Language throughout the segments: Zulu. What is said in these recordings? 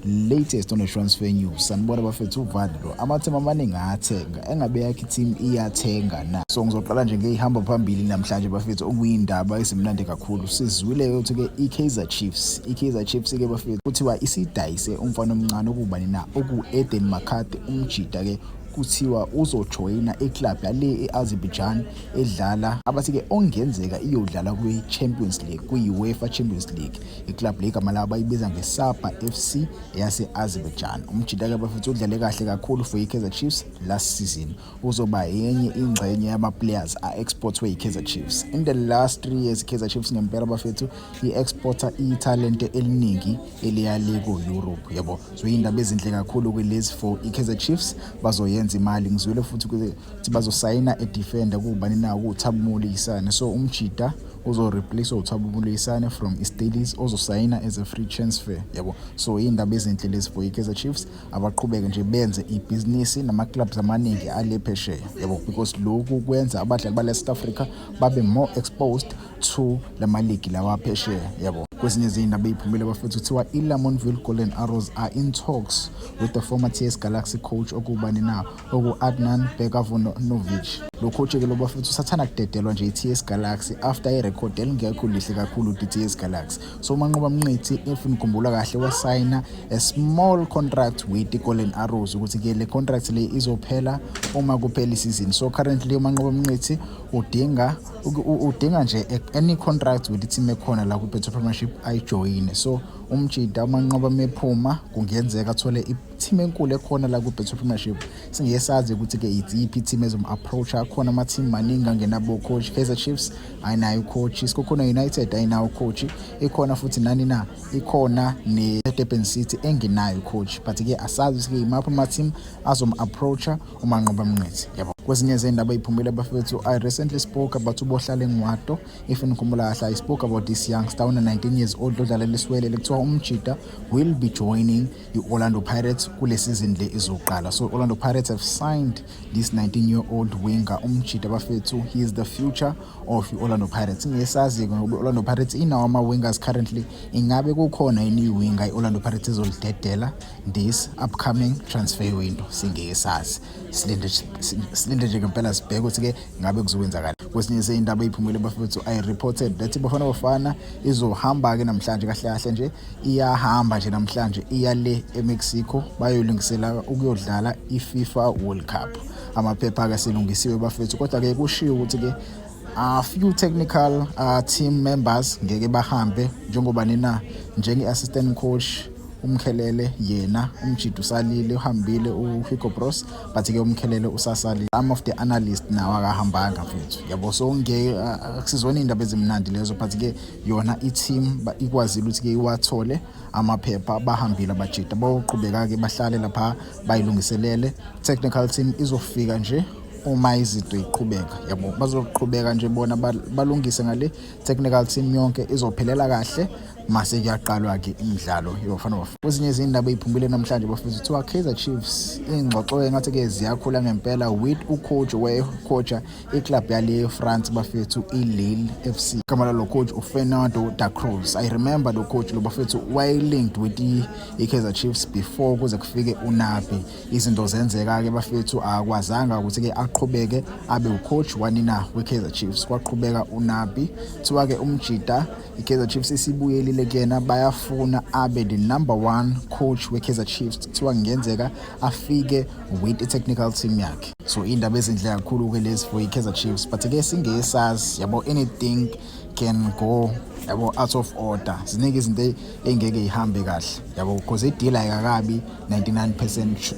Latest on the transfer news. Sanibona bafethu, uvani lo. Amathemu amaningi ayathenga. Engabe yakhe team iyathenga na? So ngizoqala nje ngeyihamba phambili namhlanje bafethu, okuyindaba esimnandi kakhulu. Sizwile ukuthi ke iKaizer Chiefs, iKaizer Chiefs ke bafethu kuthiwa isidayise umfana omncane okubani na? Oku-Eden McCarthy, umjida ke kuthiwa uzojoyina iclub yale e-Azerbaijan edlala abathi-ke ongenzeka iyodlala kwi-Champions League, kwi-UEFA Champions League. Iclub le igama labo bayibiza ngeSaba FC eyase-Azerbaijan. Umjita-ke bafethu udlale kahle kakhulu for i-Kaizer Chiefs last season. Uzoba yenye ingxenye yama-players a-exportwe yi-Kaizer Chiefs. In the last 3 years, i-Kaizer Chiefs ngempela bafethu i-exporta ithalente eliningi eliya le ko-Europe, yabo. So iy'ndaba ezinhle kakhulu kulezi for i-Kaizer Chiefs, bazoyenza imali. Ngizwile futhi ukuthi bazosayina a-defender kubani na? Kuthabo Molisane. So umjita uzo-replace uThabo Molisane from iStellies, ozosayina as a free transfer, yabo. So iy'ndaba ezinhle lezi for i-Kaizer Chiefs. Abaqhubeke nje benze ibhizinisi nama-clubs amaningi ale phesheya, yabo, because lokhu kwenza abadlali bale South Africa babe more exposed to lama league lawa phesheya, yabo. Kwezinye izindaba ey'phumile bafethu, kuthiwa i-Lamontville Golden Arrows are in talks with the former TS Galaxy coach okubani na? Oku-Adnan Begavonovic. Lo coach-ke lo bafethu usathanda kudedelwa nje i-TS Galaxy after irekhodi elingekho lihle kakhulu i-TS Galaxy. So uManqoba Mnqithi, if nikhumbula kahle, wasayina a small contract with i-Golden Arrows ukuthi-ke le contract le izophela uma kuphela isizini. So currently uManqoba Mnqithi udinga nje any contract with i-team ekhona la ku-Betway Premiership ayijoyine. So umjida uManqoba mephuma kungenzeka athole i-team enkulu ekhona la ku-Betway Premiership. Singeke sazi ukuthi-ke iyiphi i-team ezom-approach-a. Khona ama-team maningi angenabo coach. Kaizer Chiefs ayinayo coach, Sekhukhune United ayinawo coach, ikhona futhi nani na? Ikhona ne-Durban City engenayo coach, but-ke asazi ukuthi-ke imaphi ama-team azom-approach-a uManqoba Mnqithi, yabo. Kwezinye zey'ndaba ey'phumile bafethu, I recently spoke about uBohlale Ngwato. If nikhumbula kahle, I spoke about this youngster una-19 years old odlalela iSiwelele. Kuthiwa umjida will be joining i-Orlando Pirates kule season le izoqala. So Orlando Pirates have signed this 19 year old winger. Umjida bafethu, he is the future of i-Orlando Pirates. Ngesazi-ke ngoba i-Orlando Pirates inawo ama-wingers currently. Ingabe kukhona yini i-winger i-Orlando Pirates ezolidedela this upcoming transfer window? Singeke sazi, silinde nje ngempela sibheke ukuthi-ke ngabe kuzokwenzakala. Kwesinye sey'ndaba ey'phumile bafethu, I reported that iBafana Bafana izohamba-ke namhlanje. Kahle kahle nje iyahamba nje namhlanje, iya le eMexico, bayolungisela ukuyodlala i-FIFA World Cup. Amaphepha-ke aselungisiwe bafethu, kodwa-ke kushiwo ukuthi-ke a few technical team members ngeke bahambe, njengoba nina njenge-assistant coach uMkhelele. Yena umjida usalile, uhambile uHugo Broos, but-ke uMkhelele usasalile. Some of the analyst nawo akahambanga mfethu, yabo. So ngeke akusizona iy'ndaba ezimnandi lezo, but-ke yona i-team ikwazile ukuthi-ke iwathole amaphepha. Bahambile abajida, bayoqhubeka-ke bahlale lapha bayilungiselele. Technical team izofika nje uma izinto iqhubeka, yabo. Bazoqhubeka nje bona balungise ngale technical team, yonke izophelela kahle mase kuyaqalwa-ke imidlalo yobafana Bafana. Kwezinye izindaba ey'phumile namhlanje bafethu, kuthiwa Kaizer Chiefs iy'ngxoxo engathi-ke ziyakhula ngempela with ucoach owayecoacha iclub yale France bafethu, i-Lille FC. Igama lalo coach uFernando da Cruz. I remember lo coach lo bafethu waye-linked with i-Kaizer Chiefs before kuze kufike uNabi. Izinto zenzeka-ke bafethu, akwazanga ukuthi-ke aqhubeke abe ucoach wanina we-Kaizer Chiefs, kwaqhubeka uNabi. Kuthiwa-ke umjida i-Kaizer Chiefs isibuyelile kuyena, bayafuna abe the number one coach we-Kaizer Chiefs. Kuthiwa kungenzeka afike with i-technical team yakhe. So iy'ndaba ezinhle kakhulu-ke lezi for i-Kaizer Chiefs, but-ke singesazi, yabo, anything can go, yabo, out of order. Ziningi izinto ey'ngeke y'hambe kahle, yabo, because i-deal ayikakabi 99%,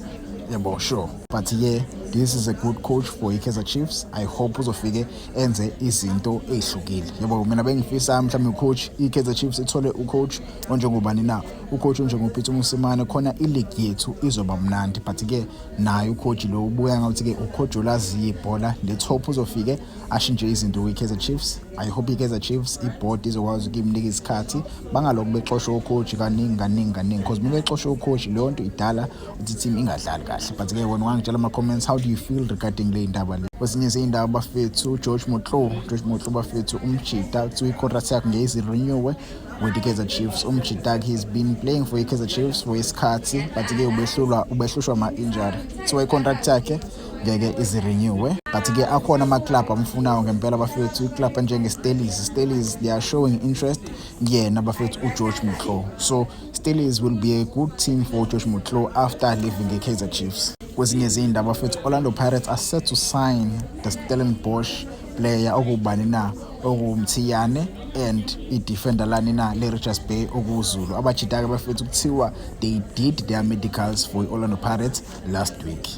yabo, sure. But yeah, this is a good coach for i-Kaizer Chiefs. I hope uzofike enze izinto ey'hlukile, yabo. Mina bengifisa mhlawumbe ucoach i-Kaizer Chiefs ithole ucoach onjengobani na? Ucoach onjengoPitso Mosimane, khona i-league yethu izoba mnandi. But-ke naye ucoach lo ubuya ngathi-ke ucoach olaziyo ibhola le-top, uzofike ashintshe izinto kwi-Kaizer Chiefs. I hope i-Kaizer Chiefs i-board izokwazi ukuyimnika isikhathi, bangalokhu bexosha o-coach kaningi kaningi kaningi, because uma bexosha o-coach, leyo nto idala ukuthi i-team ingadlali kahle. But-ke wena ungangitshela ama-comments, how do you feel regarding le ndaba le? Kwesinye sey'ndaba bafethu, George Motlou, George Motlou bafethu, umjita kuthiwa i-contract yakhe ngeke izi-renewe with the-Kaizer Chiefs. Umjita, he's been playing for i-Kaizer Chiefs for isikhathi, but-ke ubehlulwa, ubehlushwa ama-injury. Kuthiwa i-contract yakhe ngeke izi-renewe, but-ke akhona ama-club amfunayo ngempela bafethu. I-club enjenge-Stellies, Stellies, they are showing interest kuyena bafethu uGeorge Motlou. So Stellies will be a good team for George Motlou after leaving i-Kaizer Chiefs. Kwezinye izindaba bafethu, Orlando Pirates are set to sign the Stellenbosch player okubani na, okuwuMthiyane, and i-defender lani na le-Richards Bay okuZulu. Abajita-ke bafethu kuthiwa they did their medicals for i-Orlando Pirates last week,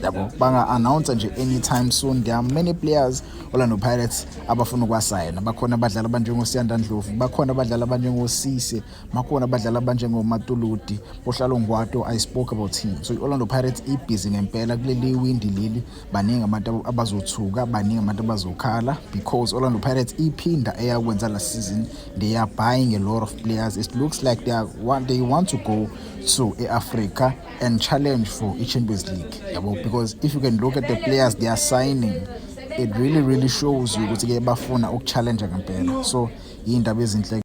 yabo. Banga-announce nje anytime soon. There are many players Orlando Pirates abafuna ukuwasayina. Bakhona abadlali abanjengoSiyanda Ndlovu, bakhona abadlali abanjengoSise, bakhona abadlali abanjengoMatuludi Bohlalo Ngwato. I spoke about him. So i-Orlando Pirates ibhizi ngempela kuleli windi leli. Baningi abantu abazothuka, baningi abantu abazokhala, because Orlando Pirates iphinda eyakwenza last season. They are buying a lot of players. It looks like they want to go to e-Africa and challenge for i-Champions League, yabo, because if you can look at the players they are signing, it really really shows you ukuthi-ke bafuna uku-challenge ngempela. So iy'ndaba ezinhle.